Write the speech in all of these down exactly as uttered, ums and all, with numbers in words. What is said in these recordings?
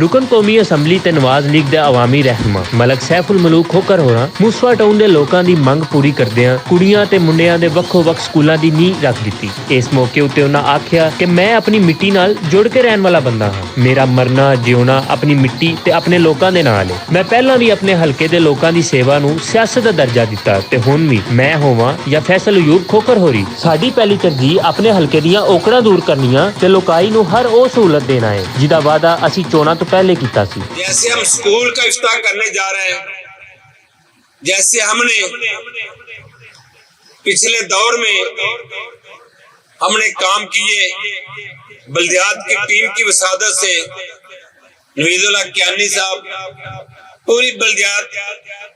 رکن قومی اسمبلی تے نواز لیگ دے عوامی رہنما ملک سیف الملوک کھوکھر ہوراں موسوا ٹاؤن دے لوکاں دی منگ پوری کردیاں کڑیاں تے منڈیاں دے وکھو وکھ سکولاں دی نیہہ رکھ دتی۔ اس موقع اتے انہاں آکھیا کہ میں اپنی مٹی نال جڑ کے رہن والا بندہ ہاں۔ میرا مرنا جیونا اپنی مٹی تے اپنے لوکاں دے نال ہے۔ میں پہلاں وی اپنے حلقے دے لوکاں دی سیوا نوں سیاست دا درجہ دتا تے ہن وی، میں ہوواں یا فیصل ایوب کھوکھر ہوری، ساڈی پہلی ترجیح اپنے حلقے دیاں اوکڑاں دور کرنیاں تے لوکائی نوں ہر او سہولت دینا ہے جس دا وعدہ اسی چوناں توں پہلے کیتا سی۔ جیسے ہم اسکول کا افتتاح کرنے جا رہے ہیں، جیسے ہم نے پچھلے دور میں ہم نے کام کیے، بلدیات کی ٹیم کی وسادت سے، نوید اللہ کیانی صاحب، پوری بلدیات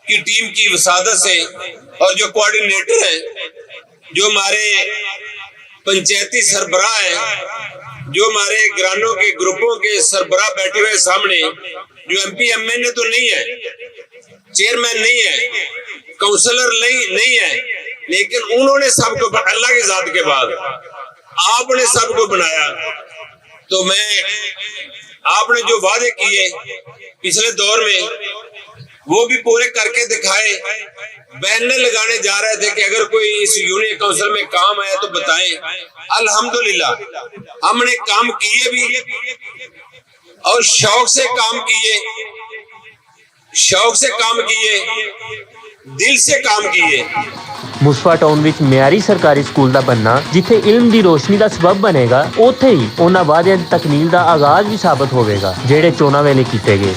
کی ٹیم کی وسادت سے، اور جو کوآرڈینیٹر ہیں، جو ہمارے پنچایتی سربراہ ہیں، جو ہمارے گرانوں کے گروپوں کے سربراہ بیٹھے ہوئے ہیں سامنے، جو ایم پی ایم این اے تو نہیں ہے، چیئرمین نہیں ہے، کونسلر نہیں نہیں ہے، لیکن انہوں نے سب کو، اللہ کی ذات کے بعد آپ نے سب کو بنایا۔ تو میں، آپ نے جو وعدے کیے پچھلے دور میں، وہ بھی پورے کر کے دکھائے۔ بینر لگانے جا رہے تھے کہ اگر کوئی اس یونین کونسل میں کام آیا تو بتائیں۔ الحمدللہ، ہم نے کام کیے بھی اور شوق سے کام کیے، شوق سے کام کیے، دل سے کام کیے۔ موسفا ٹاؤن وچ معیاری سرکاری سکول دا بننا جتھے علم دی روشنی دا سبب بنے گا، اوتھے ہی انہاں وعدیاں دی تکمیل دا آغاز وی ثابت ہووے گا جہڑے چوناں ویلے کیتے گئے۔